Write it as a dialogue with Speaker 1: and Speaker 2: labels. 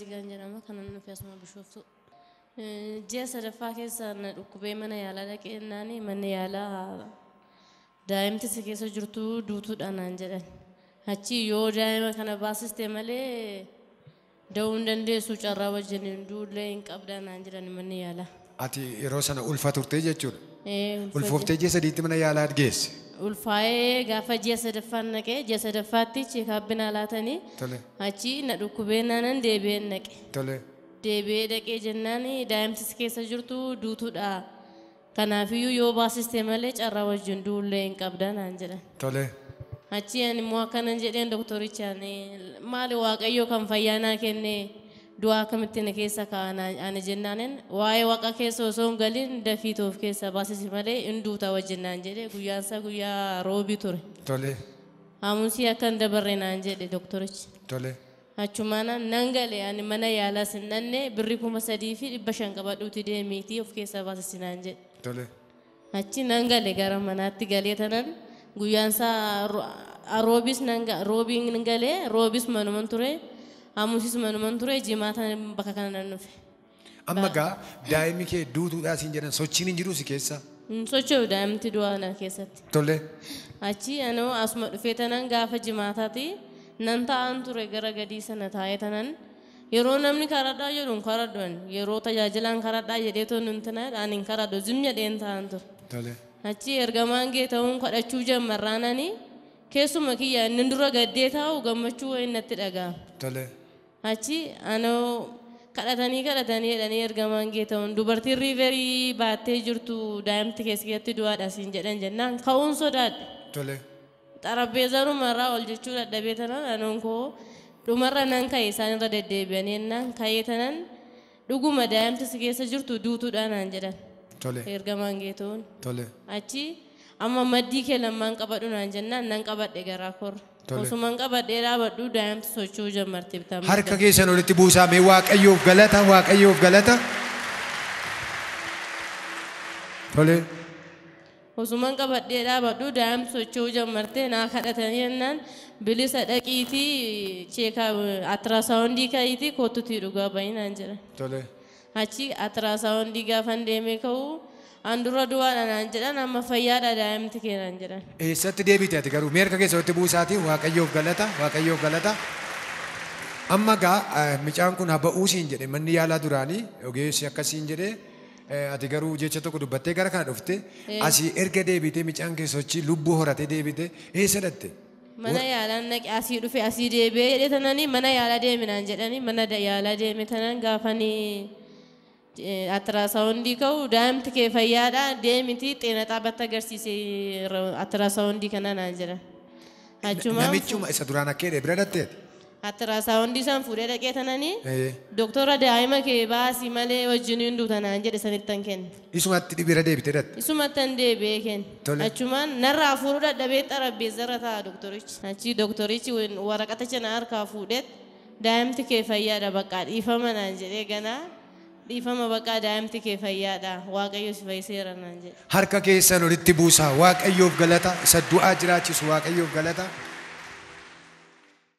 Speaker 1: Dabra jedhama kanan nufi asuma Bishooftu. Ji'a sadaffaa keessa na dhukkubee mana yaalaa dhaqee naani manni yaalaa daa'imti si keessa jirtu duutuudha naan jedhan. Achi yoo daa'ima kana baasiste malee da'uu hin dandeessu carraa wajjin duullee hin qabdaa naan jedhan manni yaalaa.
Speaker 2: Ati yeroo sana ulfa turtee jechuudha. Ulfooftee ji'a sadiitti mana yaalaa geesse.
Speaker 1: Ulfaa'ee gaafa ji'a sadaffaan naqee ji'a sadaffaatti cheekaappii laatanii achi na dhukkubee naanan deebi'ee naqe. Deebi'ee dhaqee jennaan daa'imti si keessa jirtu duutuudha. Kanaafiyyuu yoo baasiste malee carraa wajjin duullee hin qabdaa naan jedhan. Achi ani immoo akkanan jedheen doktorichaan maali Waaqayyo kan fayyaa naa kenne du'aa akkamitti na keessa kaa'an ani jennaanin waa'ee waaqa keessa osoo hin galin dafii of keessa baasisi malee hin duuta wajjin naan jedhe guyyaan isaa guyyaa roobii ture. Hamusii akka hin dabarre naan jedhe doktorichi. Achumaan nan gale ani mana yaalaas hin dhanne birri 3,500 qabadhuuti deemiitii of keessa baasisi naan jedhe. Achi nan gale gara manaatti galee tanan guyyaan isaa roobis nan roobiin galee roobis manuman ture. Hamusis manuman ture jimaata bakka kana nan dhufe.
Speaker 2: Amma gaa daa'imni kee duutuudhaa siin jedhan sochiin hin jiru si keessa?
Speaker 1: Hin socho'u daa'imti du'aa na keessatti. Achi anoo asuma dhufee tanan gaafa jimaataati nan taa'an ture gara gadii sana taa'ee tanan yeroo namni karadhaa jedhu hin karadhu ani yeroo tajaajilaan karadhaa jedhee toon hin tana ani hin karadhu zim jedheen taa'an ture. Achi ergamaan Geeta'uun kadhachuu jammarraanani keessuma kiyya inni dura gaddee taa'u gammachuu wayii natti dhaga'ama. Achi anoo kadhatanii kadhatanii jedhanii ergamaan Geeta'uun dubartiin riiverii baattee jirtu daa'imti keessatti du'aadha siin jedhan jennaan ka'uun sodaadhe. Xarapheezaanumarraa ol jechuu dadhabee tanan anoon koo dhumarra nan ka'e isaanirra deddeebi'anii jennaan ka'ee tanan dhuguma daa'imti si keessa jirtu duutuudha naan jedhan. Ergamaan Geeta'uun. Achi amma maddii kee lammaan qabadhu naan jennaan nan qabadhe garaa korra. Osumaan qabadhee dhaabadhu daa'imti socho'uu jammarte bitaa.
Speaker 2: Harka keessan olitti buusaa mee Waaqayyoof galata Waaqayyoof galata.
Speaker 1: Osumaan qabadhee dhaabadhu daa'imti socho'uu jammarte naa kadhatanii jennaan bilisa dhaqiitii cheekaa atirasaawundii ka'iitii kottutii dhugaa ba'i naan jedhan. Achi atirasaawundii gaafan deemee ka'u an dura du'aadha naan jedhan amma fayyaadha daa'imti kee naan jedhan.
Speaker 2: Eessatti deebite ati garuu mee harka keessa olitti buusaatii Waaqayyoof galata Waaqayyoof galata. Amma gaa mucaan kun haba'uu siin jedhe manni yaalaa duraanii ogeessi akkasiin jedhe ati garuu jecha tokko dubbattee gara kana dhufte asii erga deebitee mucaan kee sochii lubbuu horatee deebite eessa dhatte?
Speaker 1: Mana yaalaan naqe asii dhufe asii deebi'ee jedhe tananii mana yaalaa deeminaan jedhanii mana yaalaa deeme tanan gaafanii atirasaawundii ka'u daa'imti kee fayyaadha deemitii xeena xaabatti agarsiise atirasaawundii kana naan jedhan.
Speaker 2: Namichuma isa duraan akka jedhe bira dhatteeti?
Speaker 1: Atirasaawundii san fuudhee dhaqee tananii doktora daa'ima kee baasii malee wajjin hin duuta naan jedhe sanittan kenne.
Speaker 2: Isumatti bira deebitee dhatte?
Speaker 1: Isumattan deebi'ee kenne. Achumaan narraa fuudhuu dadhabee xarapheezzarra taa'a doktorichi. Achi doktorichi waraqata cina harkaa fuudheet daa'imti kee fayyaadha baqqaa dhiifama naan jedhee ganaa. Dhiifama baqqaa daa'imti kee fayyaadha Waaqayyo si fayyiseera naan jedhe.
Speaker 2: Harka keessan olitti buusaa Waaqayyoof galata isa du'aa jiraachisu Waaqayyoof galata.